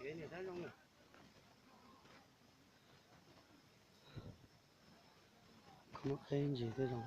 Qhov no qheb ntsis tej zoo.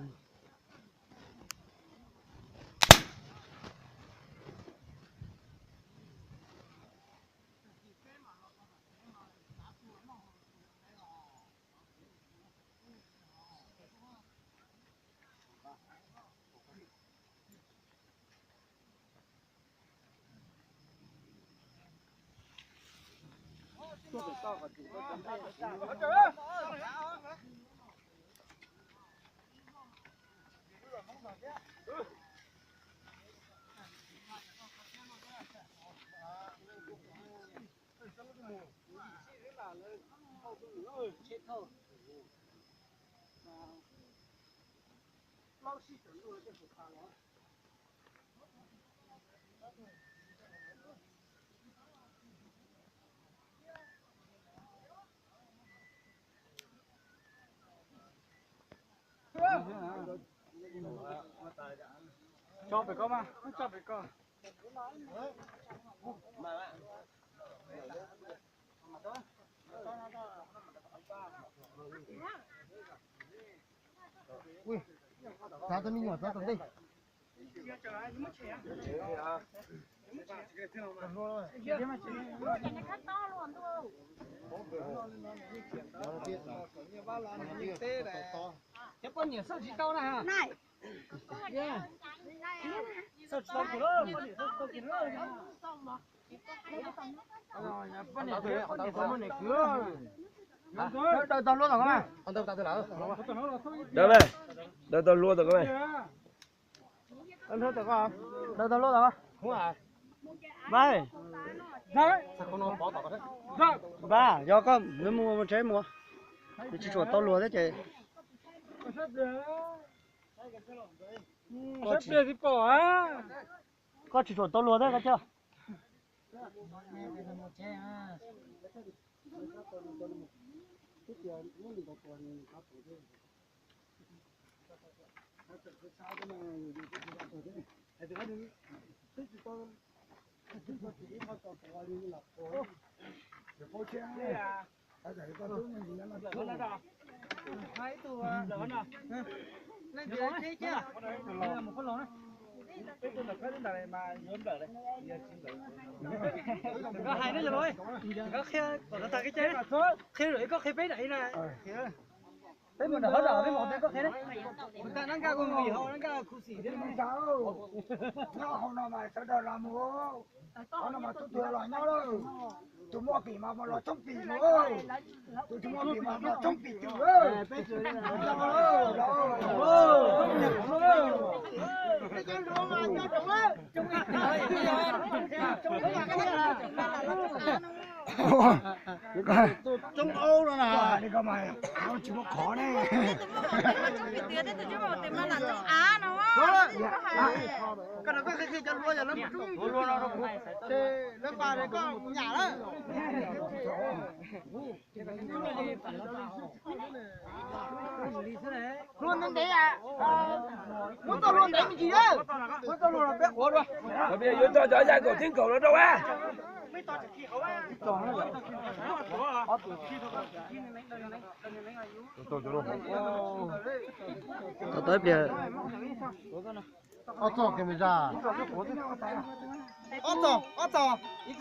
Tso pem ko mas, tso pem ko. Ui, txav tau me nyuam txav tom ntej. Cov poj niam xauj tsis tau na. Xauj tsis tau kuv lawm, poj niam xauj tsis tau kuv lawm. Poj niam, poj niam xauj muaj niam kwv. Daws tau luaj tom ko mas. Daws, daws tau luaj tom ko mas. Daws tau luaj tom ko. Npaj. Npaj, yog koj mus, mus tsev mus. Tsis tshua tau luag thiab ces. Koj tsis tshua tau luag thiab koj thiaj. Koj hais no yog los, koj qhia kom tag kev cai, qhia lawm koj qhia peb daim na. Peb mus nram qhov zos peb mus qhov twg koj qhia na. Kuv tag nab nkaj kuv mus yim hauv nab nkaj khuv xim thiab. Nyob hauv no mas sawv daws los mus, qhov no mas tub twg los nyob lawm, tus muaj pim mas los tshoob pim mus, tus tsis muaj pim mas los tshoob pim tus. Tsis muaj qhov ne. Koj qhia cov luav yog lawv mus tub luav no rau kuv, ces lawv pab koj nyam lawm. Hlua ntev ntev, muab txoj hlua ntev me ntsis, muab txoj hlua no peb quav dua. Yuav tso cov yaj kaum ceeb kaum no rau a. Tau ib pliag. Ob txoj camera. Ob txoj, ob txoj,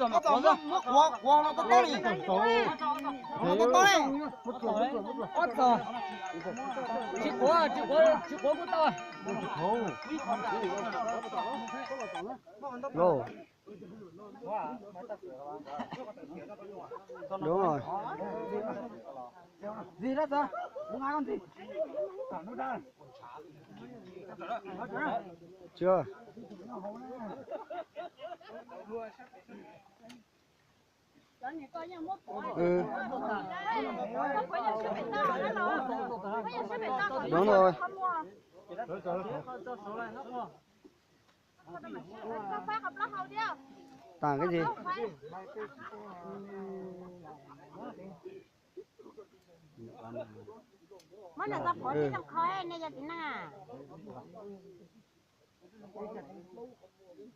ob txoj muab quav, quav no tau tau li. Tau tau li. Ob txoj. Tsis quav, tsis quav, tsis quav kuj tau. Đúng rồi. Chưa. Ừ. Đúng rồi. Tặng cái gì? Mới là tao khỏi đi trong kho ấy, nên giờ tính năng à.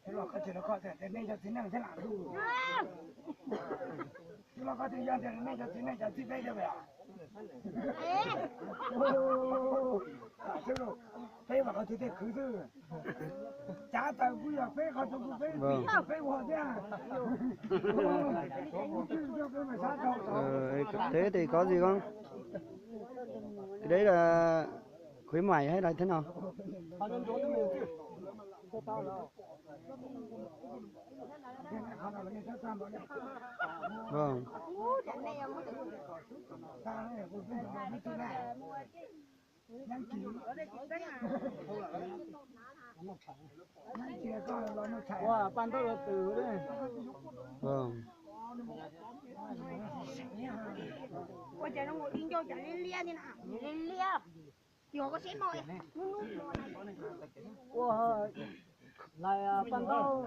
Tus los koj tsis los koj tias nej cov txiv neej thiab lam tus los koj tsis yog tias nej cov txiv neej cov txiv peb thiab. Peb mas qhov txiv tej khwv xwb. Cav taws kuj yog peb qhov txiv kuj peb peb ua thiab. Thế thì có gì không? Cái đấy là khuyến mại hay là thế nào? Vâng. Ua paj ntaub los twm. Vâng. Ua cas zoo nkaus li ncauj cas liab liab thiab na, liab liab. Ua lais paj ntaub.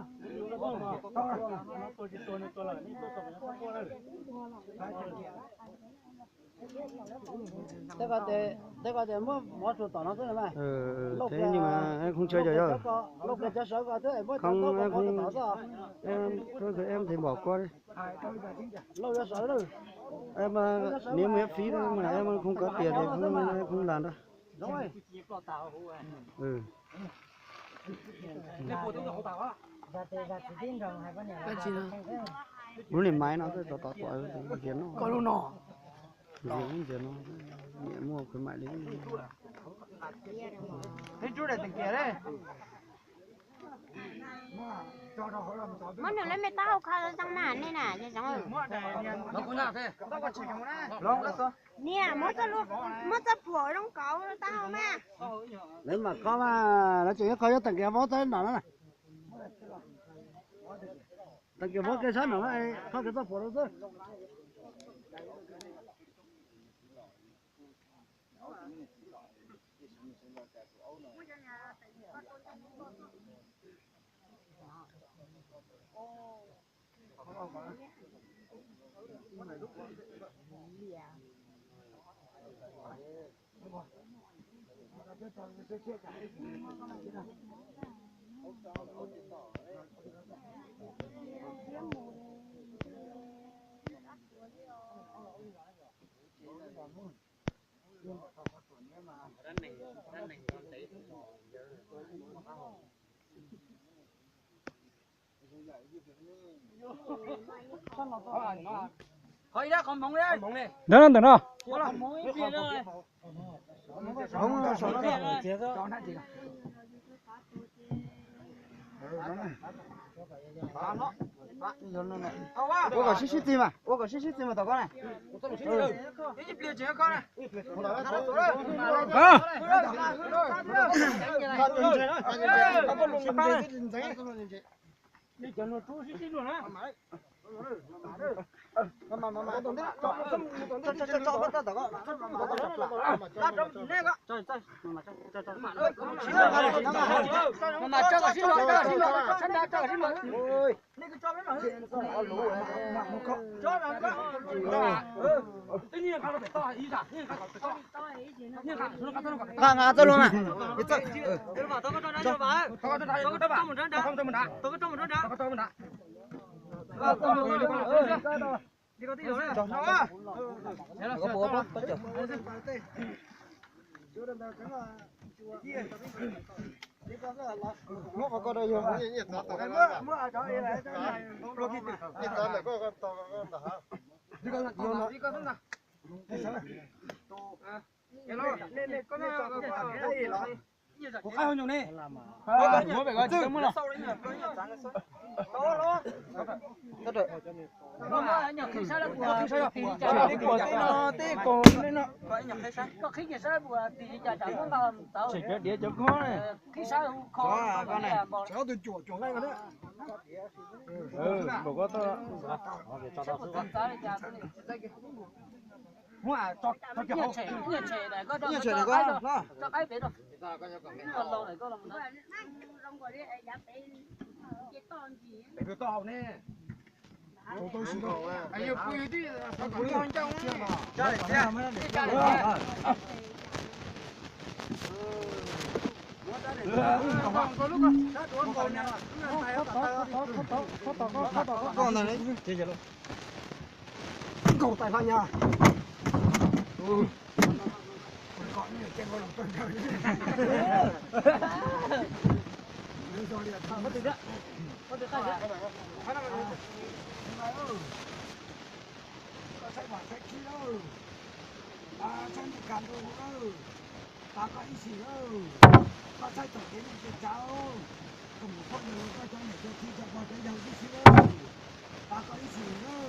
Tej ko tias muab mov tsuas tom no xwb na. Thế nhưng mà em không chơi trò chơi. Lauj kiag cov sawv ko thiab muab cov ntaub ko mov tsuas tom xwb. Em thôi, thôi em thì bỏ qua đi. Lauj yuav sawv lawm. Em, nếu miễn phí thôi mà em không có tiền thì không, em không làm đâu. Zoo. Ừ. Lub niag maiv no twb tov tov tuaj ntiav no. Koj lub no. Ntiav no, niam muaj khuyến mại li. Muab nws lub me taub hau kho zoo mas nej na, zoo. Niam, muab txoj phuam zoo kauv taub hau mas. Lawv mam kho mas, lawv tseem yuav kho yuav tawm kiag vauv txog nram no na. Tawm kiag vauv kiag sab nram no, kho kiag txoj phuam rau xwb. Ntawm no, ntawm no. Ua kom sib sib txig mas, ua kom sib sib txig mas tom ko na. Nqa nqa txoj hlua mas. Kuv qaib hauv nyoos ne. Tsis cov diav cov khob ne. Muab tso, tso, tso, nyiaj tshem koj no. Pem toj hau ne. Nkaus tais hla nyas. Koj txhob vam txhob khib lauj, txhob nti kas rau lawm, tas koj ib sim lauj, koj txhob caum kev neej kev tsav, koj mus phooj ywg koj cov niam cov txiv cov pog cov yawg tib si lauj, tas koj ib sim lauj.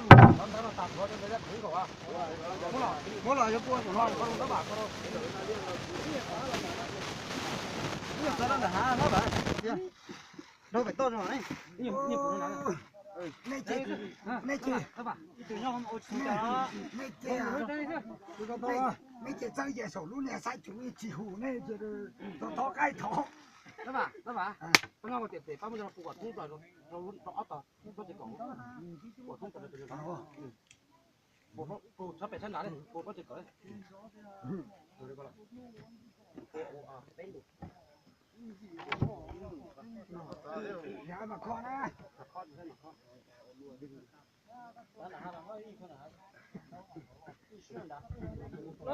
Muab los yuav pua saum no, tab vam, tab vam. Rau pem toj, nej ces, nej ces, nej ces, nej ces txawj ces saum lub niag xaib cus tsis hum nej ces thov thov qaib thov. Tab vam, tab vam, pab no tias pab muab cov no pua kom thoob plaws rau ob tog pob ceg kaum, pua thoob plaws rau pob ceg kaum. Pua thoob, pua sab pem sab nrad li, pua pob ceg kaum. Peb lus. Mas kho na. Tab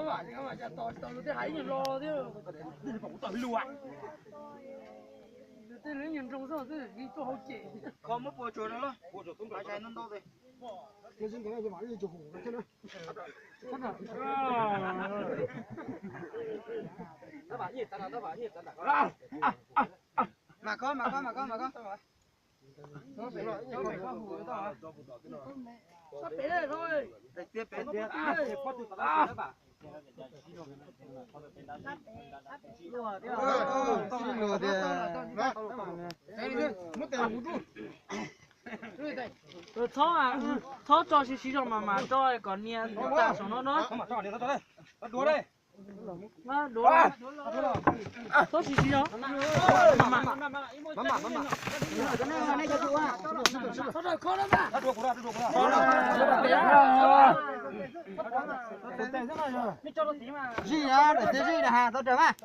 vam, tab vam, cas tos tsis tau lus thiab, hais ib nyuag lo thiab. Tej lub nyuag nroog xwb twb tuaj hauv cem. Kho muab pua tsuag no los, pua tsuag toob plaws ntau ntau. Mas kho, mas kho, mas kho, mas kho. Sab pem, sab pem. Txhob, txhob tso siv siv zog mas mas tso kom nias tag saum no na. Txhob siv siv zog. Zij, daim txiv zij na, tau raws mas.